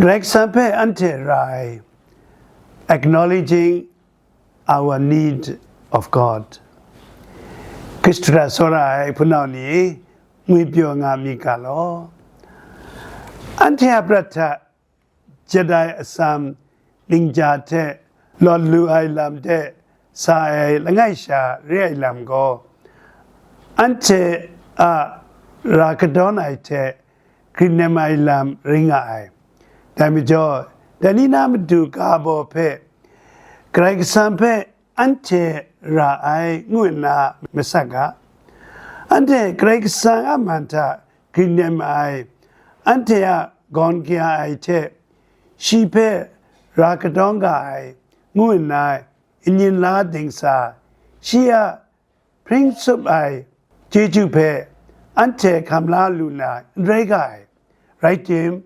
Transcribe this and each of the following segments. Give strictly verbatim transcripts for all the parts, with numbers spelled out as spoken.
Karai Kasang hpe anhte ra ai, acknowledging our need of God. Hkristu hta tsawra ai hpunau ni, ngwipyaw nga myit ga law. Anhte a prat hta jat ai atsam ningja hte lawt lu ai lam de sa ai langai sha re ai lam gaw, anhte a ra kadawn ai hte grit nem ai lam ring nga ai. Dai majaw, dai ni na matu ga baw hpe Karai Kasang hpe anhte ra ai ngu nna masak ga. Anhte Karai Kasang a man hta grit nem ai, anhte a gawn kaya ai hte, shi hpe ra kadawn ga ai, ngu nna n-yin la dingsa, shi a hpring tsup ai chyeju hpe anhte hkam la lu na n rai ga ai. Rai tim,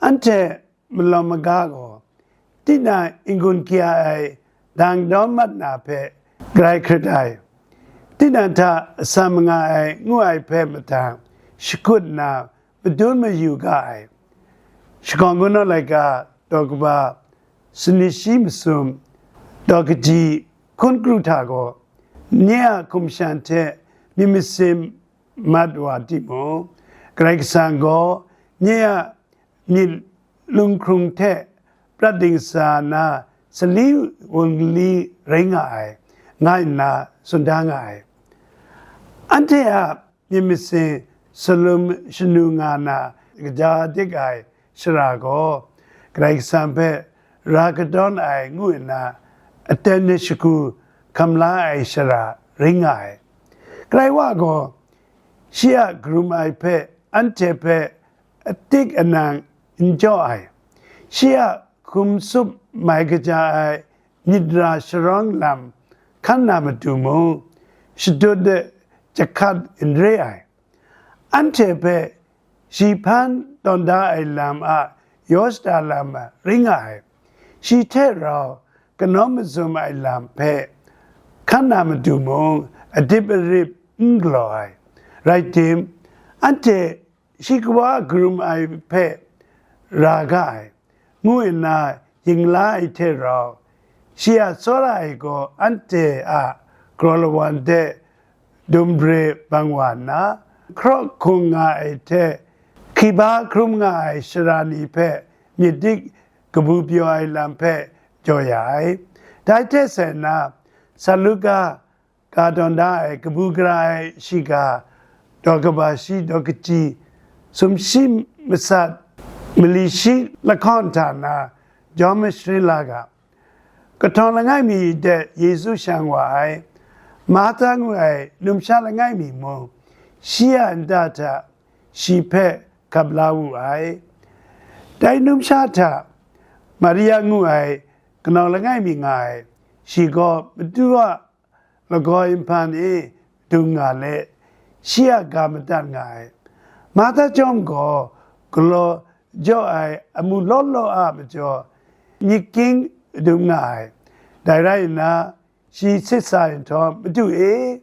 anhte malawm maga gaw, tinang n-gun kaya ai dang dawn mat na hpe grai hkrit ai, tinang hta atsam nga ai ngu ai hpe mahtang shakut nna madun mayu ga ai. Shakawn Kungdawn laika daw kaba sanit shi masum daw kaji hkun kru hta gaw, nye a hkum shan hte myit masin mat wa timung, Karai Kasang gaw nye a myit lunghkrung hte prat dingsa na sali wunli rai nga ai, nga nna tsun da nga ai. Anhte a myit masin salum shanu nga na kaja dik ai shara gaw, Karai Kasang hpe ra kadawn ai ngu nna, aten ai shagu hkam la ai shara rai nga ai. Karai wa gaw, shi a karum ai hpe anhte hpe atik anang n jaw ai, shi a hkum tsup mai kaja ai myit ra sharawng lam hkan na matu mung, shadut de jahkat n re ai. Anhte hpe shi hpan tawn da ai lam a yaw shada lam rai nga ai. Shi hte rau kanau mazum ai lam hpe hkan na matu mung, adip arip n galaw ai. Rai tim, anhte shi kawa karum ai hpe ra ga ai, ngu nna yin la ai hte rau, shi a tsawra ai gaw anhte a galaw lawan de dum re bang wa nna, hkraw hkung nga ai hte hkiba hkrum nga ai shara ni hpe myit dik kabu pyaw ai lam hpe jaw ya ai. Dai hte sai nna, Saluka ga tawn da ai kabu gara ai shiga, daw kaba shi daw kaji, sumshi masat mali shi lahkawng hta na jawm mashari la ga. Kahtawng langai mi de Yesu shang wa ai, Marhta ngu ai numsha langai mi mung, shi a nta hta shi hpe hkap la wu ai. Dai numsha hta Maria ngu ai kanau langai mi nga ai, shi gaw Madu a lagaw nhpan e dung nga let, shi a ga madat nga ai. Marhta chyawm gaw galaw jaw ai amu law law a majaw, myit king dum nga ai. Dai rai nna, shi sit sa nhtawm, "Madu e,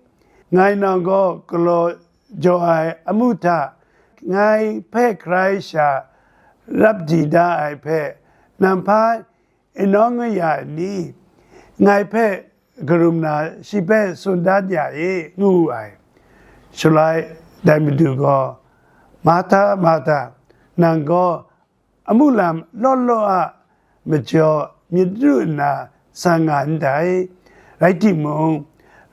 ngai nawng gaw galaw jaw ai amu hta ngai hpe hkrai sha rap di da ai hpe, nang hpa inawng aya ni? Ngai hpe karum na shi hpe tsun dat ya e," ngu wu ai. Shaloi dai Madu gaw, "Marhta, Marhta, nang gaw amu lam law law a majaw myit ru nna san nga ndai, rai timung,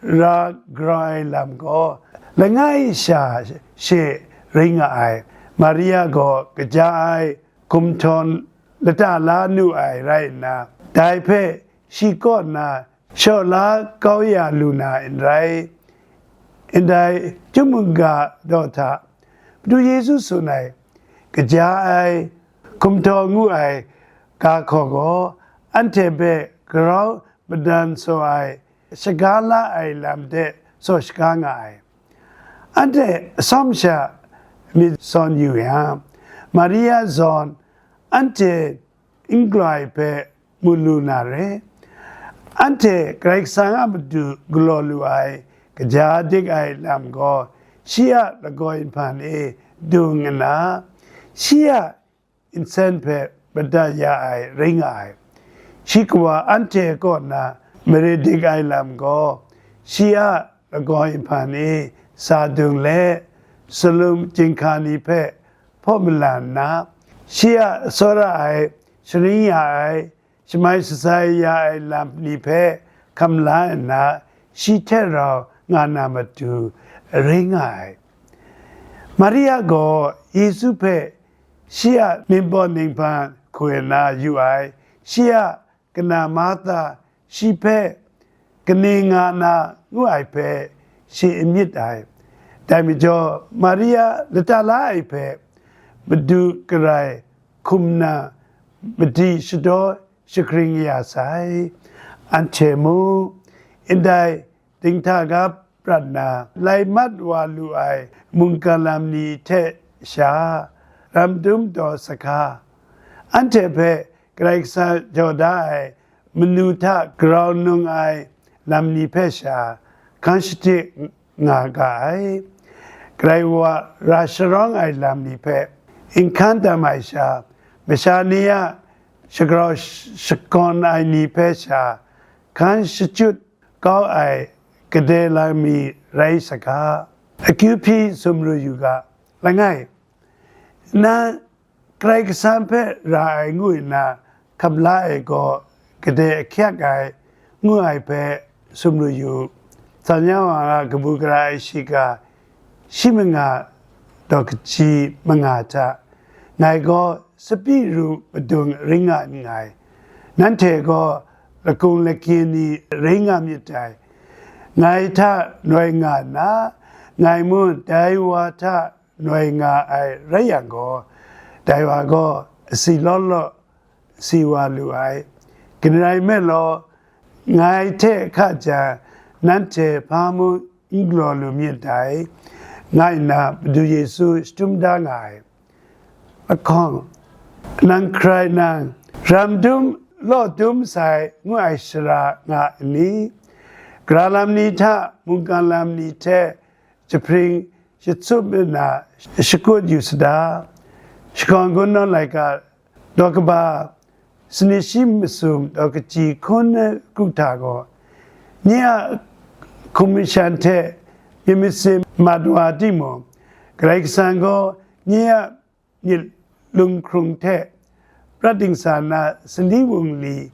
ra grau ai lam gaw langai sha she rai nga ai." Maria gaw kaja ai gumhtawn lata la nu ai rai nna, dai hpe shi kaw na shaw la kau ya lu na n rai. Ndai chyum mungga daw hta, Madu Yesu tsun ai, kaja ai gumhtawn ngu ai ga hkaw gaw, anhte hpe grau madan saw ai, shaga la ai lam de saw shaga nga ai. Anhte atsawm sha myit sawn yu yang, Maria zawn anhte n galaw ai hpe mu lu na re. Anhte Karai Kasang a matu galaw lu ai kaja dik ai lam gaw, shi a lagaw nhpan e dung nna, shi a nsen hpe madat ya ai rai nga ai. Shi kawa anhte kaw na mare dik ai lam gaw, shi a lagaw nhpan e sa dung let, salum chyinghka ni hpe hpaw malan nna, shi a tsawra ai, sharin ya ai, shamai shatsai ya ai lam ni hpe hkam la nna, shi hte rau nga na matu rai nga ai. Maria gaw Yesu hpe shi a mingbaw ninghpan hkoi na yu ai, shi a kana Martha shi hpe kaning nga na ngu ai hpe shi n myit ai. Dai majaw, Maria lata la ai hpe Madu karai hkum na madi shadaw shagring ya sai. Anhte mung, ndai dinghta ga prat na lai mat wa lu ai mungkan lam ni hte sha, ram dum daw sahka, anhte hpe Karai Kasang jaw da ai manu hta grau nung ai lam ni hpe sha, hkan shade nga ga ai. Karai wa ra sharawng ai lam ni hpe n hkan tam ai sha, masha ni a shagrau sh- shakawn ai ni hpe sha, hkan shachyut kau ai gade lam mi rai saga, akyu hpyi sumru yu ga. Langai, nang Karai Kasang hpe ra ai ngu nna hkap la ai gaw, gade ahkyak ai ngu ai hpe sumru yu. Tsan ya wa nga kabu gara ai shiga shi manga daw kaji manga hta, ngai gaw sapi ru madung ring nga nngai. Nanhte gaw lakung lakyin ni rai nga myit dai. Ngai hta noi nga nna, ngai mung dai wa hta noi nga ai rai yang gaw, dai wa gaw asi law law si wa lu ai. Kaning rai nme law, ngai hte hka jang nanhte hpa mung n galaw lu myit dai, nga nna Madu Yesu shadum da nga ai. Lahkawng, nang hkrai nang, ram dum law dum sai ngu ai shara nga n ni? Gara lam ni hta mungkan lam ni hte jahpring jatsup nna shakut yu sada. Shakawn Kungdawn laika daw kaba sanit shi masum daw kaji hkun kru hta gaw, nye a hkum mashan hte myit masin mat wa timung, Karai Kasang gaw nye a myit lunghkrung hte prat dingsa na sali wungli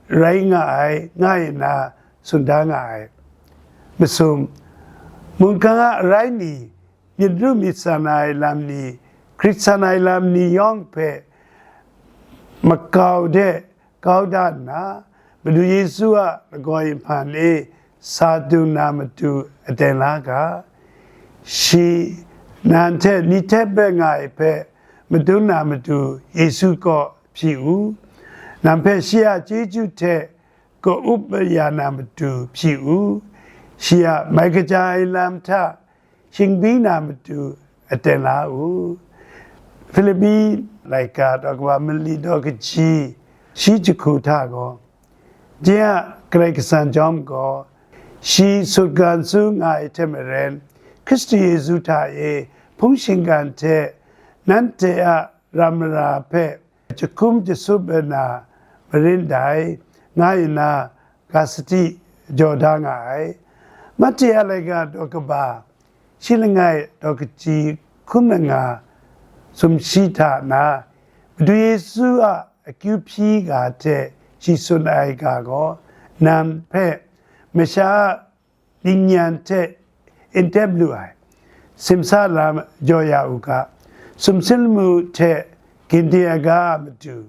rai nga ai, nga nna tsun da nga ai. Masum, mungkan a arai ni, myit ru myit san ai lam ni, hkrit san ai lam ni yawng hpe makau de kau da nna, Madu Yesu a lagaw nhpan e sa dung na matu aten la ga. Shi, nang hte ni hte beng nga ai hpe madun na matu Yesu kaw hpyi u. Nang hpe shi a chyeju hte ka-up ya na matu hpyi u. Shi a mai kaja ai lam hta shingbyi na matu aten la u. Hpilipi laika daw kaba mali daw kaji shi jahku hta gaw, nye a Karai Kasang jawm gaw, shi sutgan su nga ai hte maren, Hkristu Yesu hta e hpung shinggan hte nanhte a ram mara hpe jahkum jasup ai na marin dai, nga nna ga sadi jaw da nga ai. Mati a laika daw kaba shi langai daw kaji hkun langa sumshi hta na, Madu Yesu a akyu hpyi ga hte shi tsun ai ga gaw, nang hpe masha a lingyan hte n tep lu ai, simsa lam jaw ya u ga. Sumsing lamu hte ginde aga a matu,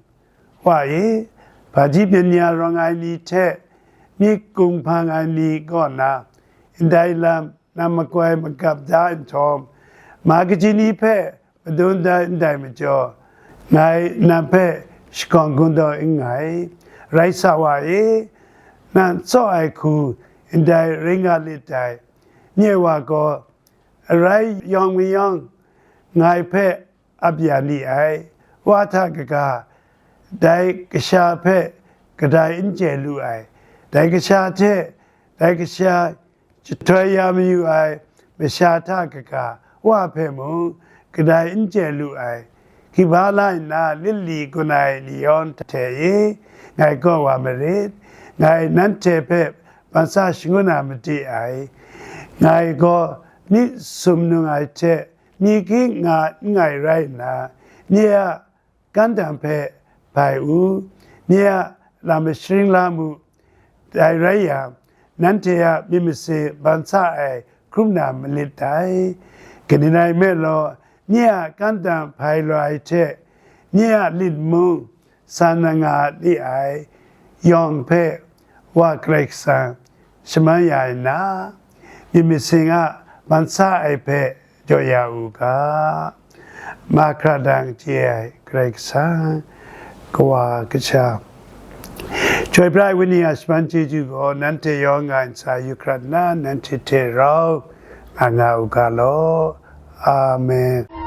Wa e, hpaji byeng ya rawng ai ni hte myit gung hpang ai ni kaw na, ndai lam nang makoi magap da nhtawm, ma kaji ni hpe madun da ndai majaw, ngai nang hpe shakawn kungdawn n nngai. Rai sa wa e, nang tsaw ai hku ndai rai nga lit dai. Nye wa gaw, arai yawng mayawng ngai hpe ap ya ni ai, Wa hta kaga, dai kasha hpe kadai n chye lu ai, dai kasha hte dai kasha jahtoi ya mayu ai masha hta kaga, Wa hpe mung kadai n chye lu ai, Hkiba la nna lit li gun ai ni yawn hte e, ngai kaw wa marit. Ngai nanhte hpe ban sa shangun na made ai. Ngai gaw myit sumnung ai hte myi kyi nga n ngai rai nna, nye a kandang hpe hpai u, nye a lam mashing la mu, dai rai yang, nanhte a myit masin ban sa ai hkrum na malit dai. Kaning rai nme law, nye a kandang hpai lu ai hte, nye a lit mung san na nga li ai yawng hpe Wa Karai Kasang shaman ya ai nna, myit masin a ban sa ai hpe jaw ya u ga. Mahkra dang chye ai Karai Kasang, Kawa Kasha, Chyoi pra ai Wenyi a shaman chyeju gaw nanhte yawng nga ntsa yu hkrat nna, nanhte hte rau nga nga u ga law. Amen.